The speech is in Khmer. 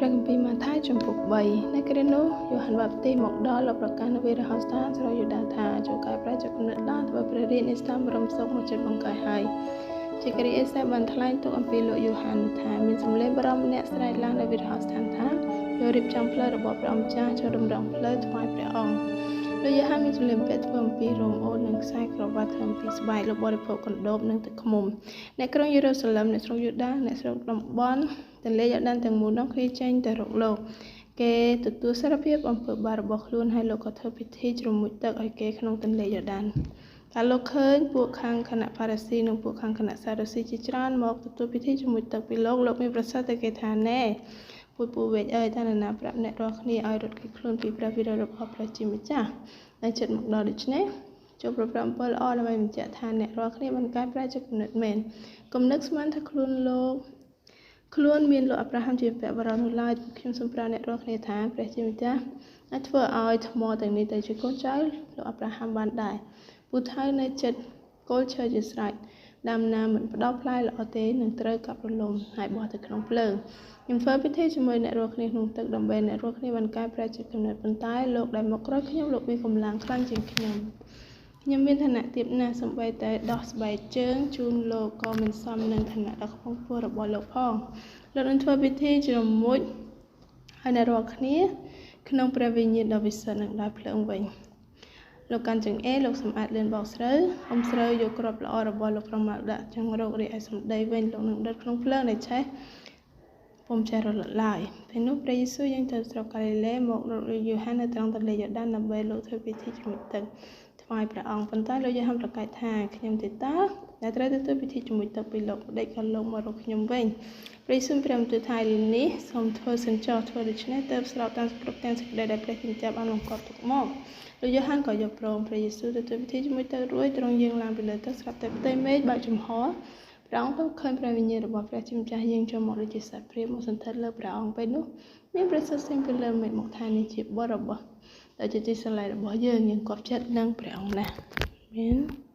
ព្រះគម្ពីរម៉ាថាយជំពូក3នៅគ្រានោះយូហានបាបទីសមកដល់លោកប្រកាសនៅវីរហោស្ថានស្រុកយូដាថាចូលកែប្រែជាគំនិតឡើងធ្វើព្រះរាជនៃស្ថានបរមសុខមកចិត្តបង្កាយហើយជាគ្រីអេសាបានថ្លែងទុកអំពីលោកយូហានថាមានសម្លេងបរមម្នាក់ស្រែកឡើងនៅវីរហោស្ថានថាយករៀបចំផ្លូវរបស់ព្រះអង្គចាស់ចូលតម្រង់ផ្លូវថ្វាយព្រះអង្គលោកយូហានមានសម្លៀកបំពាក់ធ្វើអំពីរោមអូននិងខ្សែក្រវ៉ាត់ធ្វើអំពីស្បែកលោកបរិភោគកណ្ដូបនិងទឹកឃ្មុំអ្នកក្រុងយេរូសាឡឹមអ្នកស្រុកយូដាអ្នកស្រុកតំបន់ទន្លេយ៉ូដានទាំងមូលនោះគ្នាចេញទៅរកលោកគេទទួលសារភាពអំពើបាបរបស់ខ្លួនហើយលោកក៏ធ្វើពិធីជ្រមុជទឹកឲ្យគេក្នុងទន្លេយ៉ូដានតែលោកឃើញពួកខាងគណៈផារ៉ាស៊ីនិងពួកខាងគណៈសារ៉ូស៊ីជាច្រើនមកទទួលពិធីជ្រមុជទឹកពីលោកលោកមានប្រសាសន៍ទៅគេថាណែពួកវែកអើយតើនរណាប្រាប់អ្នករាល់គ្នាឲ្យរត់គេចខ្លួនពីព្រះវិរោធរបស់ព្រះជាម្ចាស់ដែលចិត្តមកដល់ដូច្នេះចូលប្រព្រឹត្តអំពើល្អដើម្បីបញ្ជាក់ថាអ្នករាល់គ្នាបានកែប្រែជាគំនិតមែនគំនិតស្មានថាខ្លួនលោកខ្លួនមានលោកអាប់រ៉ាហាំជាពវរនោះឡើយខ្ញុំសូមប្រាប់អ្នករាល់គ្នាថាព្រះជាម្ចាស់អាចធ្វើឲ្យថ្មទាំងនេះទៅជាកូនចៅលោកអាប់រ៉ាហាំបានដែរពូថៅនៅចិត្តគល់ឈើជាស្រេចដើមណាមិនផ្ដល់ផ្លែល្អទេនឹងត្រូវកាប់រលំហើយបោះទៅក្នុងភ្លើងខ្ញុំធ្វើពិធីជាមួយអ្នករាល់គ្នាក្នុងទឹកដើម្បីអ្នករាល់គ្នាបានកែប្រែជាគំនិតប៉ុន្តែលោកដែលមកក្រោយខ្ញុំលោកមានកម្លាំងខ្លាំងជាងខ្ញុំខ្ញុំមានឋានៈទាបណាស់សូម្បីតែដោះស្បែកជើងជូនលោកក៏មិនសមនឹងឋានៈដ៏ខ្ពង់ខ្ពស់របស់លោកផងលោកនឹងធ្វើពិធីជ្រមុជឲ្យអ្នករាល់គ្នាក្នុងព្រះវិញ្ញាណដ៏វិសុទ្ធនិងដោយភ្លើងវិញលោកកាន់ចង្អេរលោកសម្អាតលឿនបោកស្រូវអុំស្រូវយកគ្រាប់ល្អរបស់លោកប្រមាលដាក់ចង្រោករីឯសម្ដីវិញលោកនឹងដុតក្នុងភ្លើងដែលឆេះពុំចេះរលត់ឡើយពេលនោះព្រះយេស៊ូវយាងទៅស្រុកកាលីលេមករកលោកយូហាននៅត្រង់ទន្លេយ៉ូដានដើម្បីលោកធ្វើពិធីជ្រមុជទឹកថ្វាយព្រះអង្គប៉ុន្តែលោកយូហានប្រកាសថាខ្ញុំទេតើដែលត្រូវទទួលពិធីជ្រមុជទឹកពីលោកម្ដេចក៏លោកមករកខ្ញុំវិញព្រះយេស៊ូវព្រះបន្ទូលថានេះសូមធ្វើសិនចុះធ្វើដូច្នេះទើបស្របតាមគ្រប់ទាំងសេចក្តីដែលព្រះជាម្ចាស់បានបង្គាប់ទុកមកលោកយូហានក៏យកព្រមព្រះយេស៊ូវទទួលពិធីជ្រមុជទឹករួចទ្រង់យាងឡើងពីលើទឹកស្រាប់តែផ្ទៃមេឃបើកចំហព្រះអង្គទៅឃើញព្រះវិញ្ញាណរបស់ព្រះជាម្ចាស់យាងចូលមកដូចជាសត្វព្រាបមកសន្ធិដ្ឋលើព្រះអង្គពេលនោះមានព្រះសុទ្ធសេងពីលើមេឃមកថានេះជាបុត្ររបស់ដែលជាទីស្រឡាញ់របស់យើងយើងគាប់ចិត្តនឹងព្រះអង្គណាស់អាមែន។